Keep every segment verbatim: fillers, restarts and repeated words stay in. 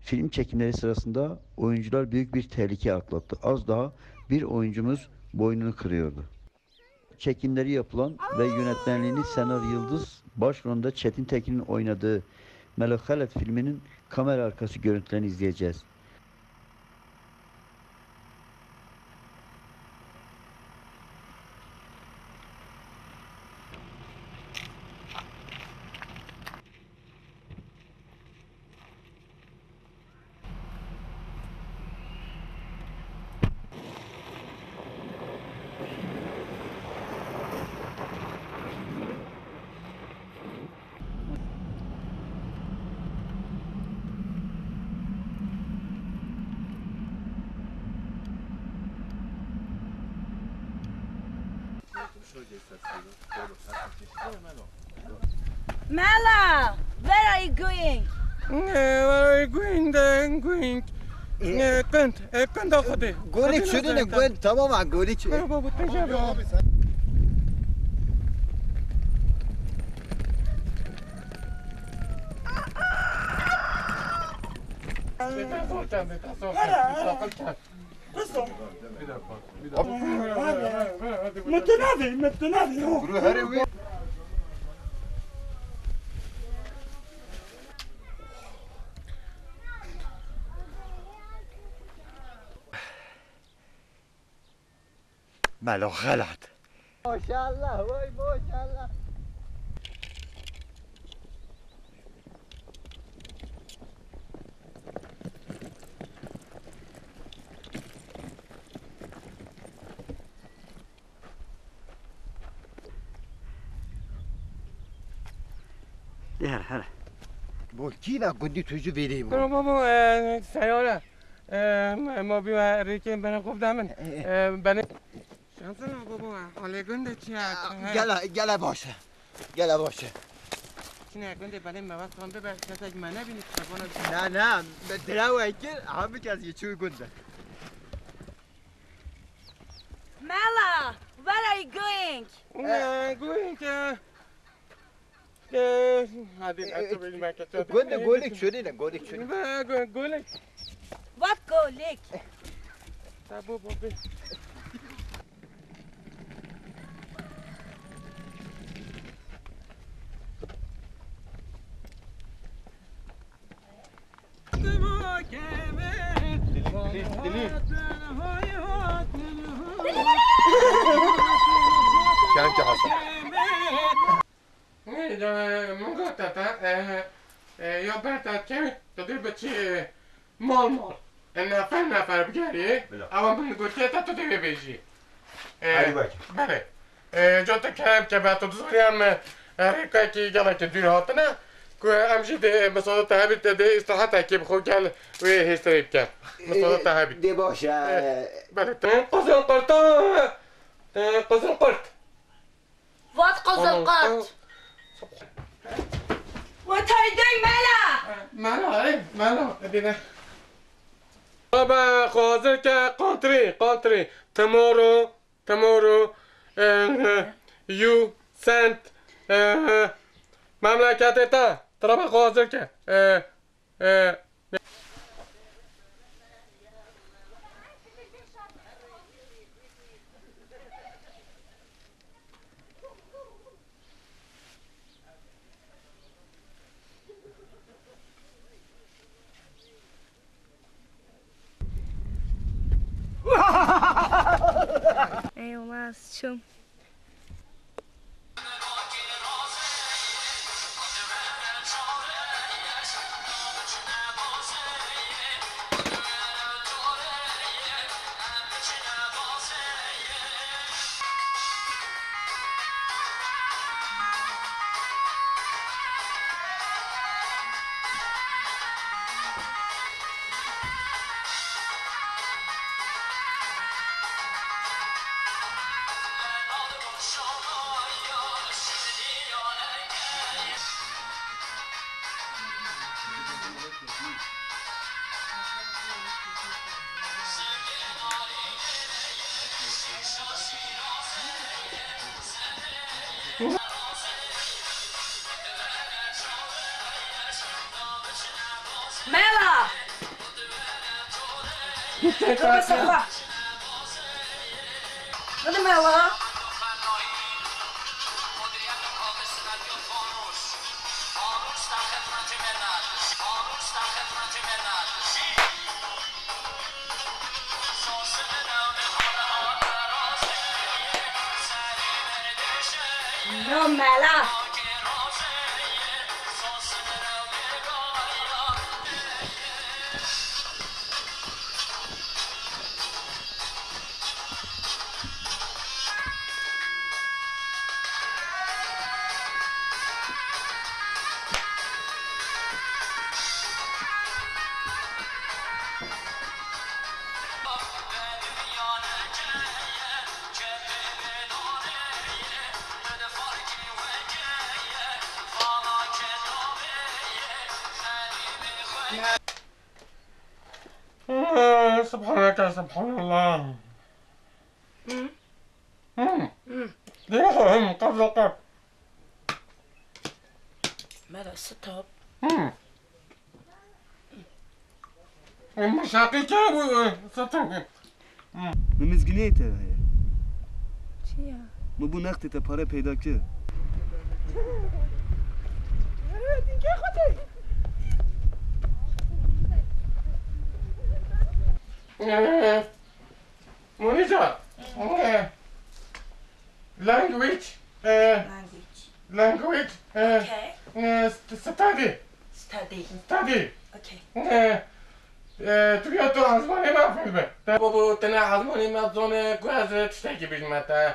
Film çekimleri sırasında oyuncular büyük bir tehlike atlattı. Az daha bir oyuncumuz boynunu kırıyordu. Çekimleri yapılan ve yönetmenliğini Senar Yıldız, başrolünde Çetin Tekin'in oynadığı Melo Xelet filminin kamera arkası görüntülerini izleyeceğiz. Mela, where are you going? Eh, where are you going? Eh, going. Eh, gund, eh, gund axwe dê. Golik şirîn e, gund. Tamam ha, golik. Baba, bu tecrübe. Qism. Min tu navê, min tu navê, ho. Guru herê wê. Melo xelat. Maşallah, vay maşallah. Dê here, here. Bo kî ve gundî tu jî vêrê bû? Bro, bro, bro, e, seyare. E, ma, ma bi ve rêkê bene xov de min. E, e. E, bene. Şansın baba, halê gundê çi ye? Gele, gele baş e. Gele baş e. Çine gundê belê me westan bibe, kesek me nebînî, qebana. Na, na, me direw kir, hemî kes yê çû gund e. Mela, where are you going? Eh, going, eh, eh, hadi, eh, eh, gund e, golik çûnî ne, golik çûnî. Go-, golik. What golik? Tabu, bu, bu. Delî, delî, delî. Kemkî Hasan. Min got te, e, e, ya ber te kevî, tu dê bi çi, e, mal mal. E, nefer nefer bigerî. Bila. Ewa min gotiye te tu dê bêjî. E, Hadi bak. Belê. E, ca tu kerem ke be tu dizorî em, e, rêkekî gelekî dûr hatine. Ku em jî dê misada te hebî te dê îstirahetekê bi xwe gel wê hêstirê bike. Misada te hebî. Dê baş e. E, belê. Te qizil qirta. Te qizil qirt. What qizil qurt? What are you doing, Mela? Mela, ey, Mela. Hadi be. Baba, xwe hazir ke, country, country. Tomorrow, tomorrow, eh, you send, eh, memleketê te. Tiraba xwe hazir ke. Eh, Eh. Ey, olmaz, çum. Tövbe estağfurullah. Hadi Mela. Ya Mela. Subhaneke, subhanallah. Hı. Hı. Hı. Hı, qab, qab. Mela, stop. Hı. Em şaqî ke bu, e, stop. Hı. Min mizgîniyê te heye. Çi ya? Min bû nextê te pare peyda kir. Monîca. Eh, language. Eh, Language. Language. Eh, Okay. Eh, st-, study. Study. Study. Okay. Eh, eh, tu ya tu ezmanê me fêr be. Te babo, te ne ezmanê me zane, ku ez tiştekî bijime te.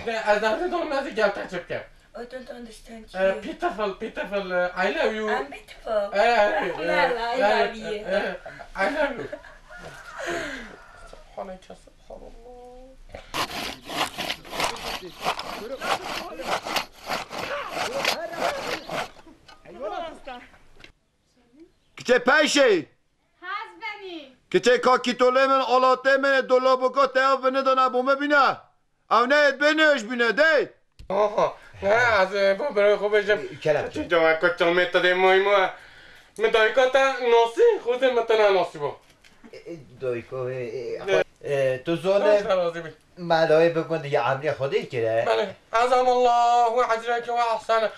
Te ez derdê don me zî gel te çi bikim. I don't understand you. Eh, pitiful, pitiful, eh, I love you. I'm beautiful. Eh, eh, eh, Mela, I eh, love you. Eh, I love you. Subhaneke, subhanallah. Kiçê Peyşê. Hez benî. Kiçê ka kîtolê min, olatê min, dolabika te ev binidana bo me bîne. Ew neyê bê nêj bîne dey. Aha, ne, ez, e, bo birayê xwe bêjim. E, kerem. Çi cewek ku çamê te dê moy mo. Min dayika te nasî, xwezê min te ne nasî bo. E, e, dayika, e, e, Ne? E, tu zane, Xwezê razî bî. Melayê bigund ya emrê Xwedê kire. Belê. Azam Allahu ecreke ve ahsene.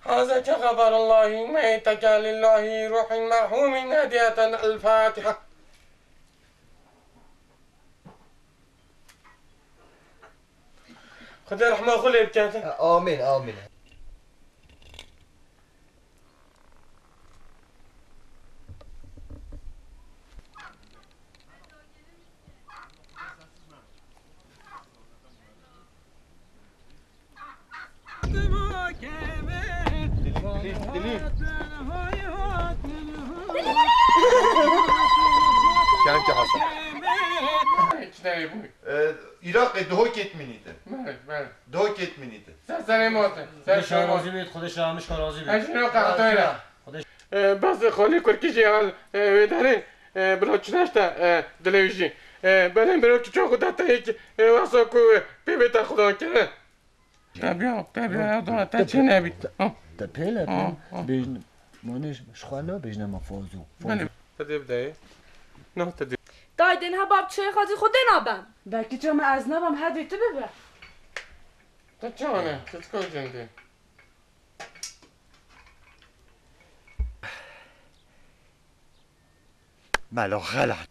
Hazeke xeber Allahi meyteke lillahi ruhin merhumin hediyeten el Fatiha. Xwedê rehma xwe lê bike. Amîn, amîn. Kemkî Hasan. Çi derê bû? Ee, Iraqê Duhokê dimînîtin. Belê, belê. Duhokê dimînîtin. Ser serê me te. Ser Xwedê şah razî bît, Xwedê şah Mişka razî bît. Ez jî ne qehtoyra. Xwedê Ee, bazı xalî kurkî jî hal, e, wê derê, e, bila çi neşte, e, dilê wî jî. E, belê mirov çiçan xwe dete yek, e, wesa ku, e, pê bête xudan kirin. Te biya, te biya, ya dona, te çê nebî. Ha. Te pêle, Ha, ha. Bêjin, manê ji xwe ne bêjine me fazo. Belê. Te dê bideyê. Na te dê. Dayê, dê niha bab çayê xwezî xwe dê nabem. Belkî çima ez nabem, hevê tu bibe. Te çi ane? Te çi kar cendê? Melo xelat.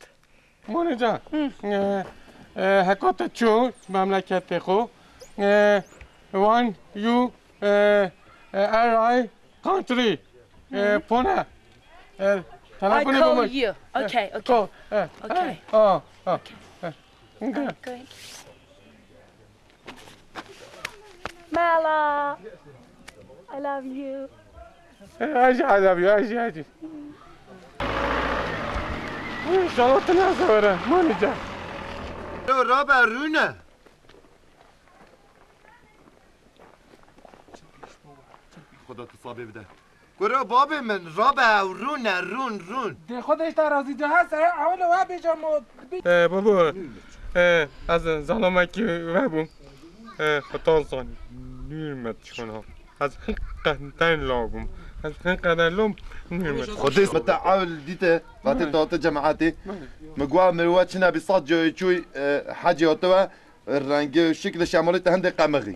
Monica, e, e, heko te çû memleketê xwe, e, when you, e, e, arrive country, e, phone, e, I telefonê call bû. You. E, Okay, okay. Call, e, Okay. e, a, a, e, okay. Going. Mela. I love you. Hajî, I love you, hajî, hajî. Înşallah tu ne zewere, Monica. Yo, rabe rûne. Xweda tu sabê bide. Kuro babê min, rabe ew rûne, rûn, rûn. Dê xwe de ji te razî, tu hese, ew li we bêje mo. Ee, babo, ee, ez zalamekî vebûm. Ee, xwe tan zanî. Nûr me tişkona. Ez hin qeden lobum. Ez hin qeden lom. Xwedê me te ewl dîte, vatê te hate cemaetê. Me gua mirwa çina bi sat coyê çûy, e, hecê hate we, rengê şikli şemalê te hindê qemixî.